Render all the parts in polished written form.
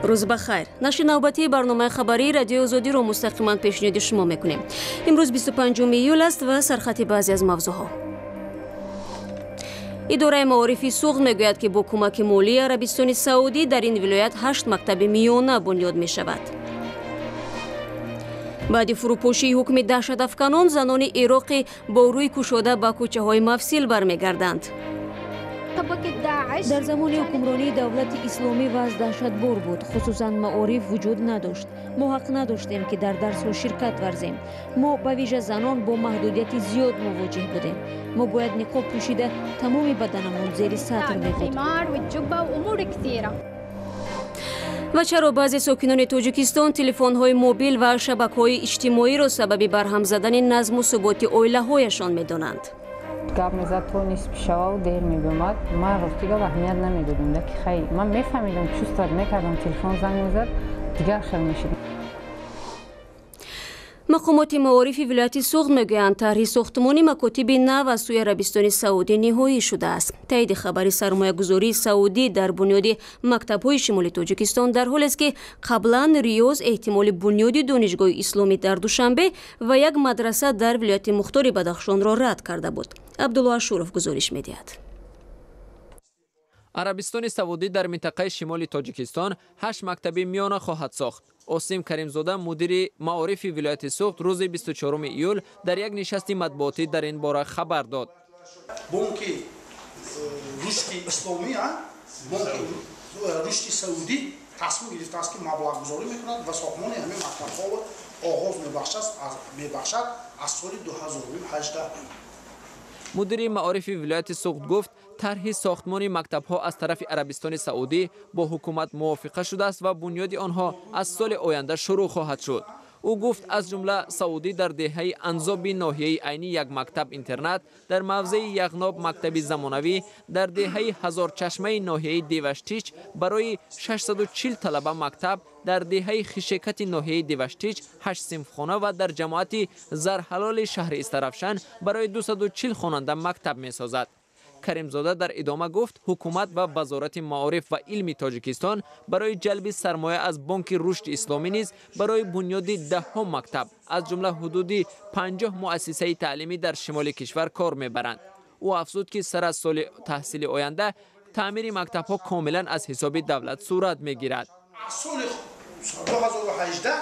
Рӯз ба хайр. Нашри навбатии барномаи хабарии Радиои Озодиро мустақиман пешниҳоди шумо мекунем. Имрӯз 25 июл аст ва сархати баъзе аз мавзӯъҳо. Идораи маорифи Суғд мегӯяд, ки бо кӯмаки молии Арабистони Саудӣ дар ин вилоят 8 мактаби миёна бунёд мешавад. Баъди фурӯпошии ҳукми даҳшатафканон, занони ироқӣ бо рӯи кушода ба кӯчаҳои Мавсил бармегарданд. Дар замони ҳукмронии давлати исломӣ вазъ даҳшатбор буд. Хусусан маориф вуҷуд надошт. Мо ҳақ надоштем, ки дар дарсҳо ширкат варзем. Мо ба вижа занон бо маҳдудияти зиёд мувоҷеҳ будем. Мо бояд ниқоб пӯшида тамоми баданамон зери сатр мебуд. Ва чаро баъзе сокинони Тоҷикистон телефонҳои мобил ва шабакаҳои иҷтимоиро сабаби барҳам задани назму суботи оилаҳояшон медонанд? Гап мезад то нисфи шаву дер мебиомад. Ман ростига аҳамият намедодам, ки хай ман мефаҳмидам, чувствовать мекардам, телефон занг мезад, дигар хел мешуд. Мақомоти маорифи вилояти Суғд мегӯянд, тарҳи сохтмони макотиби нав аз сӯи Арабистони Саудӣ ниҳоӣ шудааст. Таиди хабари сармоягузории саудӣ дар бунёди мактабҳои шимоли Тоҷикистон дар ҳолест, ки қаблан Риёз эҳтимоли бунёди донишгоҳи исломӣ дар Душанбе ва як мадраса дар вилояти Мухтори Бадахшонро рад карда буд. Абдулло Ашуров гузориш медиҳад. Арабистони Саудӣ дар минтақаи шимоли Тоҷикистон 8 мактаби миёна хоҳад сохт. Осим Каримзода, мудири маорифи вилояти Суғд, рӯзи 24 июл дар як нишасти матбуотӣ дар ин бора хабар дод. Бонки рушди исломӣ, бонки рушди саудӣ тасмим гирифтааст, ки маблағгузорӣ мекунад ва сохтмони ҳамин мактабҳоро оғоз мебахшад аз соли 2018. Мудири маорифи вилояти Суғд гуфт, тарҳи сохтмони мактабҳо аз тарафи Арабистони Саудӣ бо ҳукумат мувофиқа шудааст ва бунёди онҳо аз соли оянда шурӯъ хоҳад шуд. Ӯ гуфт, аз ҷумла Саудӣ дар деҳаи Анзоби ноҳияи Айнӣ як мактаб интернат, дар мавзеи Яғноб мактаби замонавӣ, дар деҳаи Ҳазорчашмаи ноҳияи Деваштич барои 640 талаба мактаб, дар деҳаи Хишекати ноҳияи Деваштич 8 синфхона ва дар ҷамоати Зарҳалоли шаҳри Истарафшан барои 240 хонанда мактаб месозад. Каримзода дар идома гуфт, ҳукумат ва вазорати маориф ва илми Тоҷикистон барои ҷалби сармоя аз бонки рушди исломӣ низ барои бунёди даҳҳо мактаб, аз ҷумла ҳудуди 50 муассисаи таълимӣ дар шимоли кишвар кор мебаранд. Ӯ афзуд, ки сар аз соли таҳсили оянда таъмири мактабҳо комилан аз ҳисоби давлат сурат мегирад. Аз соли 2018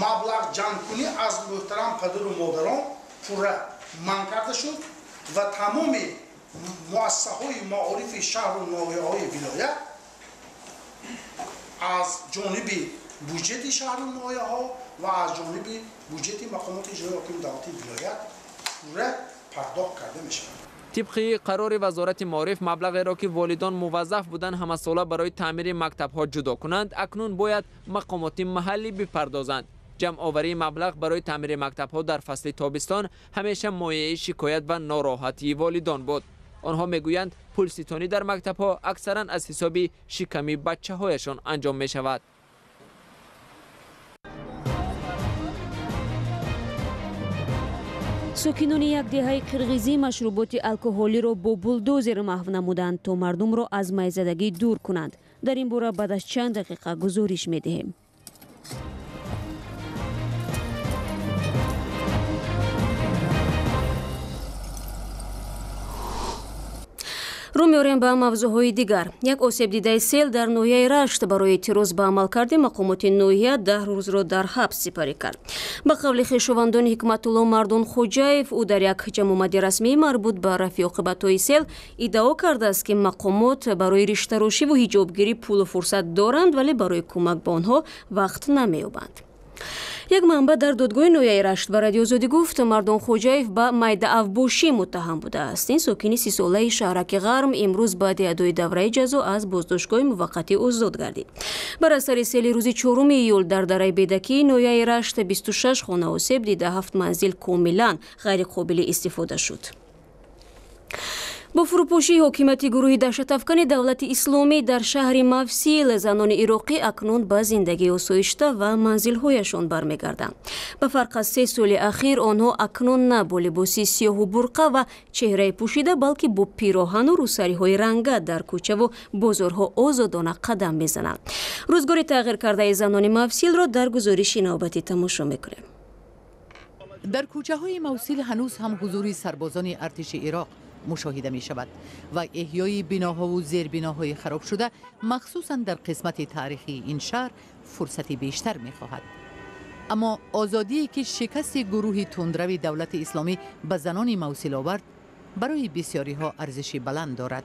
маблағ ҷамъкунӣ аз муҳтарам падару модарон пурра манъ карда шуд ва тамоми муассисаҳои маорифи шаҳру ноҳияҳои вилоят аз ҷониби буҷети шаҳру ноҳияҳо ва аз ҷониби буҷети мақомоти иҷроии ҳокими давлатии вилоят пурра пардохт карда мешавад. Тибқи қарори вазорати маориф, маблағеро ки волидон муваззаф буданд ҳамасола барои таъмири мактабҳо ҷудо кунанд, акнун бояд мақомоти маҳаллӣ бипардозанд. Ҷамъоварии маблағ барои таъмири мактабҳо дар фасли тобистон ҳамеша мояи шикоят ва нороҳатии волидон буд. Онҳо мегӯянд, пулситонӣ дар мактабҳо аксаран аз ҳисоби шиками бачаҳояшон анҷом мешавад. Сокинони як деҳаи қирғизӣ машруботи алкоҳолиро бо булдозер маҳв намуданд, то мардумро аз майзадагӣ дур кунанд. Дар ин бора баъд аз чанд дақиқа гузориш медиҳем. Рӯ меорем ба мавзӯъҳои дигар. Як осебдидаи сел дар ноҳияи Рашт барои эътироз ба амалкарди мақомоти ноҳия 10 рӯзро дар ҳабс сипарӣ кард. Ба қавли хешовандони Ҳикматулло Мардон Хоҷаев, ӯ дар як ҷамъомади расмии марбут ба рафъи оқибатҳои сел иддао кардааст, ки мақомот барои риштарошиву ҳиҷобгирӣ пулу фурсат доранд, вале барои кӯмак ба онҳо вақт намеёбанд. Як манбаъ дар додгоҳи ноҳияи Рашт ба Радиои Озодӣ гуфт, Мардон Хоҷаев ба майдаавбошӣ муттаҳам будааст. Ин сокини 30-солаи шаҳраки Ғарм имрӯз баъди адои давраи ҷазо аз боздоштгоҳи муваққатӣ озод гардид. Бар асари сели рӯзи 4 июл дар дараи Бедакии ноҳияи Рашт 26 хона осеб дида, 7 манзил комилан ғайриқобили истифода шуд. Бо фурӯпошии ҳокимияти гурӯҳи даҳшатафкани давлати исломӣ дар шаҳри Мавсил, занони ироқӣ акнун ба зиндагии осоишта ва манзилҳояшон бармегарданд. Ба фарқ аз 3 соли ахир, онҳо акнун на бо либоси сиёҳу бурқа ва чеҳраи пӯшида, балки бо пироҳану рӯсариҳои ранга дар кӯчаву бозорҳо озодона қадам мезананд. Рӯзгори тағйир кардаи занони Мавсилро дар гузориши навбатӣ тамошо мекунем. Дар кӯчаҳои Мавсил ҳанӯз ҳам ҳузури сарбозони артиши Ироқ мушоҳида мешавад ва эҳёи биноҳову зербиноҳои харобшуда, махсусан дар қисмати таърихии ин шаҳр, фурсати бештар мехоҳад. Аммо озодие ки шикасти гурӯҳи тундрави давлати исломӣ ба занони Мавсил овард, барои бисёриҳо арзиши баланд дорад.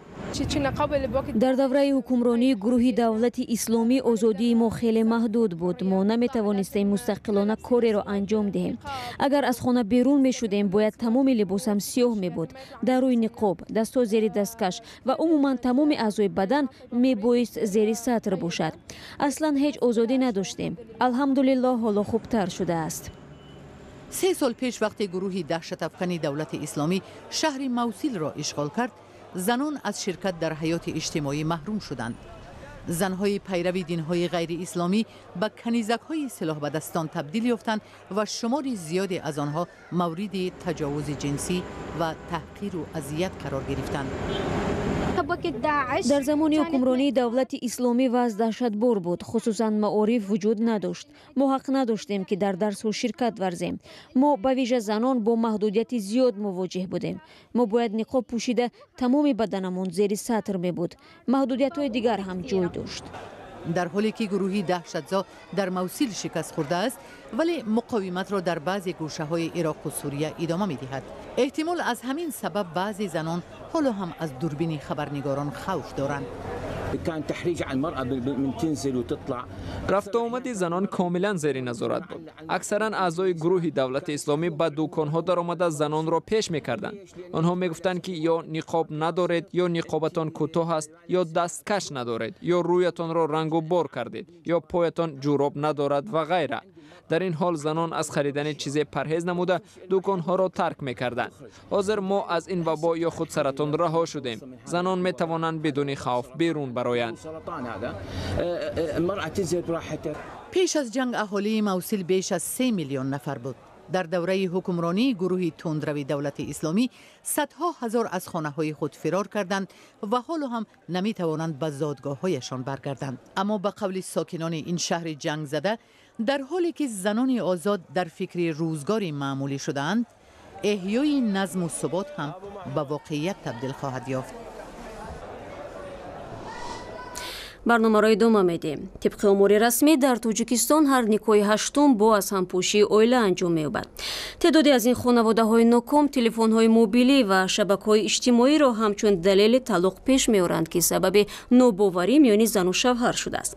Дар давраи ҳукмронии гурӯҳи давлати исломӣ озодии мо хеле маҳдуд буд. Мо наметавонистем мустақилона кореро анҷом диҳем. Агар аз хона берун мешудем, бояд тамоми либосам сиёҳ мебуд, дар рӯи ниқоб, дастҳо зери дасткаш ва умуман тамоми аъзои бадан мебоист зери сатр бошад. Аслан ҳеҷ озодӣ надоштем. Алҳамдулиллоҳ, ҳоло хубтар шудааст. 3 сол пеш, вақте гурӯҳи даҳшатафкани давлати исломӣ шаҳри Мавсилро ишғол кард, занон аз ширкат дар ҳаёти иҷтимоӣ маҳрум шуданд. Занҳои пайрави динҳои ғайриисломӣ ба канизакҳои силоҳбадастон табдил ёфтанд ва шумори зиёде аз онҳо мавриди таҷовузи ҷинсӣ ва таҳқиру азият қарор гирифтанд. Дар замони ҳукмронии давлати исломӣ вазъ даҳшатбор буд. Хусусан маориф вуҷуд надошт. Мо ҳақ надоштем, ки дар дарсҳо ширкат варзем. Мо, ба вижа занон, бо маҳдудияти зиёд мувоҷеҳ будем. Мо бояд ниқоб пӯшида, тамоми баданамон зери сатр мебуд. Маҳдудиятҳои дигар ҳам ҷой дошт. Дар ҳоле ки гурӯҳи даҳшатзо дар Мавсил шикаст хӯрдааст, вале муқовиматро дар баъзе гӯшаҳои Ироқу Сурия идома медиҳад. Эҳтимол аз ҳамин сабаб баъзе занон ҳоло ҳам аз дурбини хабарнигорон хавф доранд. Рафту омади занон комилан зери назорат буд. Аксаран аъзои гурӯҳи давлати исломӣ ба дуконҳо даромада занонро пеш мекарданд. Онҳо мегуфтанд, ки ё ниқоб надоред, ё ниқобатон кӯтоҳ аст, ё дасткаш надоред, ё рӯятонро рангу бор кардед, ё поятон ҷуроб надорад ва ғайра. Дар ин ҳол занон аз харидани чизе парҳез намуда дуконҳоро тарк мекарданд. Ҳозир мо аз ин вабо ё худ саратон раҳо шудем. Занон метавонанд бидуни хавф берун бароянд. Пеш аз ҷанг аҳолии Мавсил беш аз 3 миллион нафар буд. Дар давраи ҳукмронии гурӯҳи тундрави давлати исломӣ садҳо ҳазор аз хонаҳои худ фирор карданд ва ҳоло ҳам наметавонанд ба зодгоҳҳояшон баргарданд. Аммо ба қавли сокинони ин шаҳри ҷангзада, дар ҳоле ки занони озод дар фикри рӯзгори маъмулӣ шудаанд, эҳёи назму субот ҳам ба воқеият табдил хоҳад ёфт. Барномаро идома медиҳем. Тибқи омори расмӣ, дар Тоҷикистон ҳар никоҳи ҳаштум бо аз ҳампӯшии оила анҷом меёбад. Теъдоде аз ин хонаводаҳои ноком телефонҳои мобилӣ ва шабакаҳои иҷтимоиро ҳамчун далели талоқ пеш меоранд, ки сабаби нобоварӣ миёни зану шавҳар шудааст.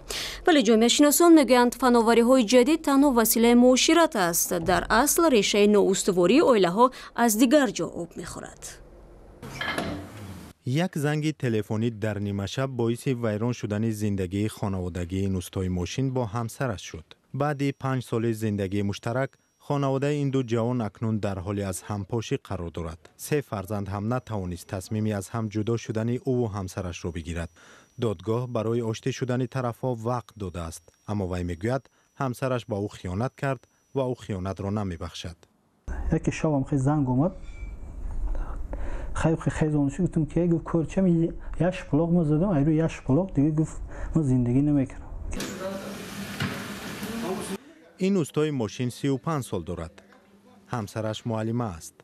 Вале ҷомеашиносон мегӯянд, фановариҳои ҷадид танҳо василаи муошират аст. Дар асл решаи ноустувории оилаҳо аз дигар ҷо об мехӯрад. Як занги телефонӣ дар нимашаб боиси вайрон шудани зиндагии хонаводагии нустои мошин бо ҳамсараш шуд. Баъди 5 соли зиндагии муштарак, хонаводаи ин ду ҷавон акнун дар ҳоли аз ҳампошӣ қарор дорад. 3 фарзанд ҳам натавонист тасмими аз ҳам ҷудо шудани ӯву ҳамсарашро бигирад. Додгоҳ барои оштӣ шудани тарафҳо вақт додааст, аммо вай мегӯяд, ҳамсараш ба ӯ хиёнат кард ва ӯ хиёнатро намебахшад. Яке шабам хел занг омад, хезон шуд, гуфтам ки, гуфт, корчам як шпалоқ ма задам, айру як шпалоқ дига, гуфт, ма зиндагӣ намекунам. Ин устои мошин 35 сол дорад. Ҳамсараш муаллима аст.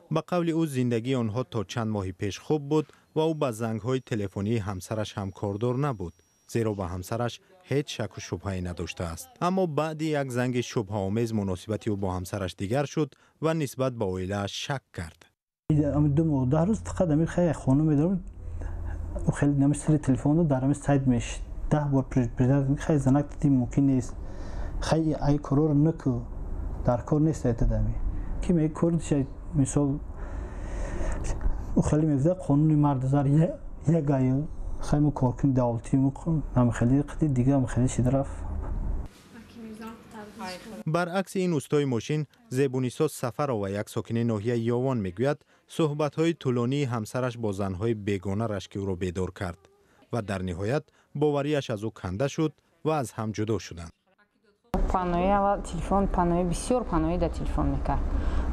Ба қавли ӯ, зиндагии онҳо то чанд моҳи пеш хуб буд ва ӯ ба зангҳои телефонии ҳамсараш ҳам кордор набуд, зеро ба ҳамсараш ҳеҷ шаку шубҳае надоштааст. Аммо баъди як занги шубҳаомез муносибати ӯ бо ҳамсараш дигар шуд ва нисбат ба оилааш шак кард. 2 моҳ 10 рӯз фақат ами хай хона медорам, хеле нами сари телефон дар ами сайт мешид. 10 бор предупреждать, хай занак ти мумкин нест, хай ай корор наку, дар кор нест айтадами ки ме кор мисол хеле мегӯяд қонуни мардазар ягай хай мо коркуни давлатӣ мо хеле қити дига хеле шид рафт. Баръакси ин устои мошин, Зебунисо Сафарова, як сокини ноҳияи Ёвон, мегӯяд, суҳбатҳои тӯлонии ҳамсараш бо занҳои бегона рашки ӯро бедор кард ва дар ниҳоят боварияш аз ӯ канда шуд ва аз ҳам ҷудо шуданд. Панои аввал телефон, панои бисёр панои дар телефон мекард.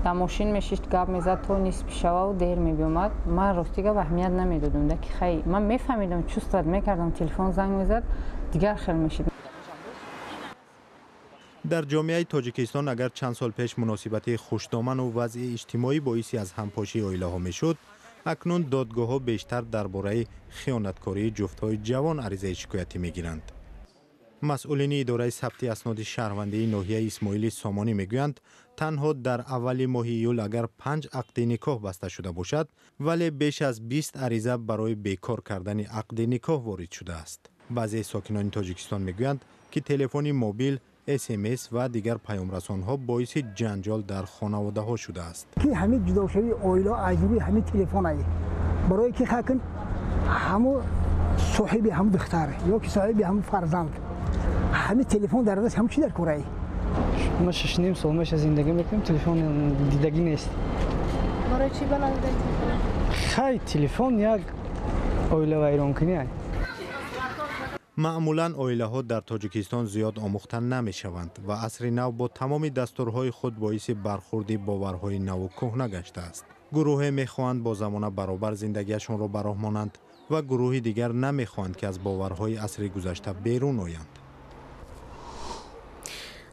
Дар мошин мешишт, гап мезад то нисфи шававу дер мебиомад. Ман рости гап аҳамият намедодам, да ки хай ман мефаҳмидам, чувствовать мекардам, телефон занг мезад, дигар хел мешид. Дар ҷомеаи Тоҷикистон агар чанд сол пеш муносибати хушдоману вазъи иҷтимоӣ боиси аз ҳампошии оилаҳо мешуд, акнун додгоҳҳо бештар дар бораи хиёнаткории ҷуфтҳои ҷавон аризаи шикоятӣ мегиранд. Масъулини идораи сабти асноди шаҳрвандии ноҳияи Исмоили Сомонӣ мегӯянд, танҳо дар аввали моҳи июл агар 5 ақди никоҳ баста шуда бошад, вале беш аз 20 ариза барои бекор кардани ақди никоҳ ворид шудааст. Баъзеи сокинони Тоҷикистон мегӯянд, ки телефони мобил, СМС ва дигар паёмрасонҳо боиси ҷанҷол дар хонаводаҳо шудааст. Ки ҳамин ҷудошавии оила аз рӯи ҳамин телефон ае. Барое ки хакн ҳамо соҳиби ҳам духтар ё ки соҳиби ҳам фарзанд ҳамин телефон дар даст ҳам чӣ дар корае? Ма 6,5 сол меша зиндагӣ мекунем, телефон дидагӣ нест. Барои чӣ ба надидаи телефон? Хай, телефон як оила вайронкунӣ ай. Маъмулан оилаҳо дар Тоҷикистон зиёд омӯхта намешаванд ва асри нав бо тамоми дастурҳои худ боиси бархурди боварҳои наву кӯҳна гаштааст. Гурӯҳе мехоҳанд бо замона баробар зиндагиашонро ба роҳ монанд ва гурӯҳи дигар намехоҳанд, ки аз боварҳои асри гузашта берун оянд.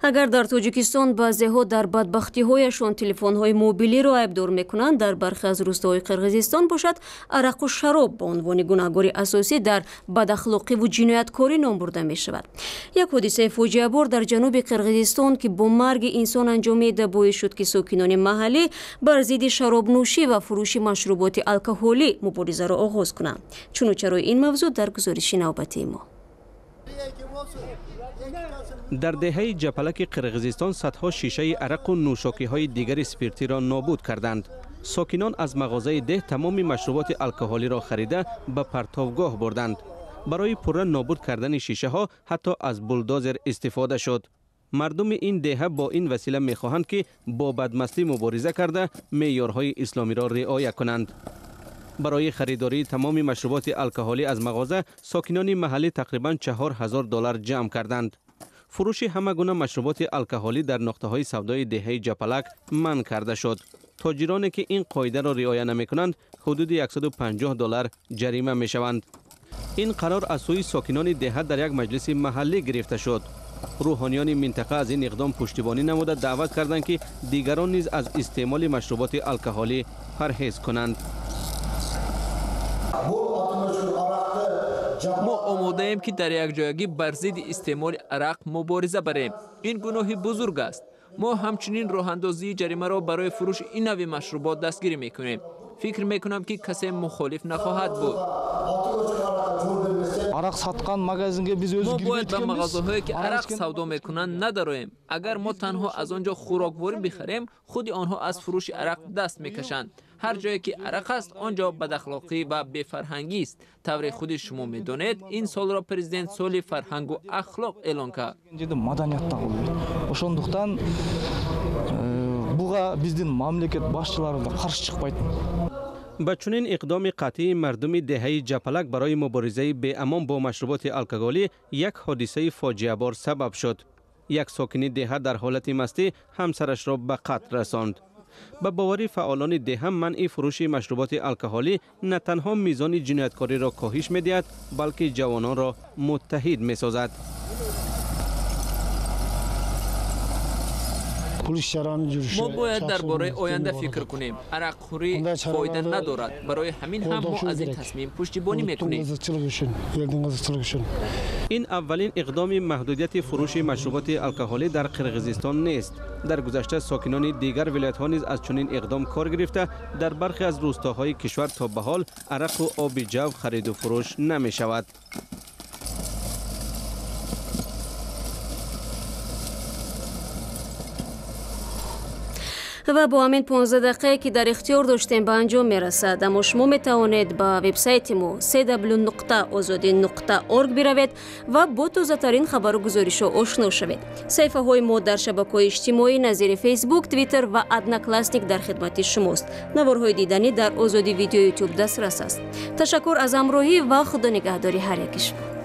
Агар дар Тоҷикистон баъзеҳо дар бадбахтиҳояшон телефонҳои мобилиро айбдор мекунанд, дар бархе аз рӯстоҳои Қирғизистон бошад, арақу шароб ба унвони гунаҳгори асосӣ дар бадахлоқиву ҷинояткорӣ ном бурда мешавад. Як ҳодисаи фоҷиабор дар ҷануби Қирғизистон, ки бо марги инсон анҷомида, боис шуд, ки сокинони маҳаллӣ бар зидди шаробнӯшӣ ва фурӯши машруботи алкоҳолӣ муборизаро оғоз кунанд. Чуну чарои ин мавзӯъ дар гузориши навбатии мо. Дар деҳаи Ҷапалаки Қирғизистон садҳо шишаи арақу нӯшокиҳои дигари спиртиро нобуд карданд. Сокинон аз мағозаи деҳ тамоми машруботи алкоҳолиро харида ба партовгоҳ бурданд. Барои пурра нобуд кардани шишаҳо ҳатто аз булдозер истифода шуд. Мардуми ин деҳа бо ин васила мехоҳанд, ки бо бадмастӣ мубориза карда меъёрҳои исломиро риоя кунанд. Барои харидории тамоми машруботи алкоҳолӣ аз мағоза сокинони маҳаллӣ тақрибан $4000 ҷамъ карданд. Фурӯши ҳама гуна машруботи алкоҳолӣ дар нуқтаҳои савдои деҳаи Ҷапалак манъ карда шуд. Тоҷироне ки ин қоидаро риоя намекунанд, ҳудуди $150 ҷарима мешаванд. Ин қарор аз сӯи сокинони деҳа дар як маҷлиси маҳаллӣ гирифта шуд. Рӯҳониёни минтақа аз ин иқдом пуштибонӣ намуда даъват карданд, ки дигарон низ аз истеъмоли машруботи алкоҳолӣ парҳез кунанд. Мо омодаем, ки дар якҷоягӣ бар зидди истеъмоли арақ мубориза барем. Ин гуноҳи бузург аст. Мо ҳамчунин роҳандозии ҷаримаро барои фурӯши ин нави машрубот дастгирӣ мекунем. Фикр мекунам, ки касе мухолиф нахоҳад буд. Мо бояд ба мағозаҳое, ки арақ савдо мекунанд, надароем. Агар мо танҳо аз он ҷо хӯрокворӣ бихарем, худи онҳо аз фурӯши арақ даст мекашанд. Ҳар ҷое ки арақ аст, он ҷо бадахлоқӣ ва бефарҳангист. Тавре худи шумо медонед, ин солро президент соли фарҳангу ахлоқ эълон кард. Ошондуктан буга биздин мамлекет башчылары да каршы чыкпайт. Ба чунин иқдоми қатъии мардуми деҳаи Ҷапалак барои муборизаи беамон бо машруботи алкоголӣ як ҳодисаи фоҷиабор сабаб шуд. Як сокини деҳа дар ҳолати мастӣ ҳамсарашро ба қатл расонд. Ба бовари фаъолони деҳа, манъи фурӯши машруботи алкоҳолӣ на танҳо мизони ҷинояткориро коҳиш медиҳад, балки ҷавононро муттаҳид месозад. Мо бояд дар бораи оянда фикр кунем. Арақхӯрӣ фоида надорад. Барои ҳамин ҳам мо аз ин тасмим пуштибонӣ мекунем. Ин аввалин иқдоми маҳдудияти фурӯши машруботи алкоҳолӣ дар Қирғизистон нест. Дар гузашта сокинони дигар вилоятҳо низ аз чунин иқдом кор гирифта, дар бархе аз рӯстоҳои кишвар то ба ҳол арақу оби ҷав хариду фурӯш намешавад. Ва бо ҳамин 15 дақиқае, ки дар ихтиёр доштем, ба анҷом мерасад. Аммо шумо метавонед ба вебсайти мо cw.ozodi.org биравед ва бо тозатарин хабару гузоришҳо ошно шавед. Саҳифаҳои мо дар шабакаҳои иҷтимоӣ назири Фейсбук, Твиттер ва Одноклассник дар хидмати шумост. Наворҳои диданӣ дар Озодӣ Видео Ютуб дастрас аст. Ташаккур аз ҳамроҳӣ ва худо нигаҳдори ҳар яки шумо.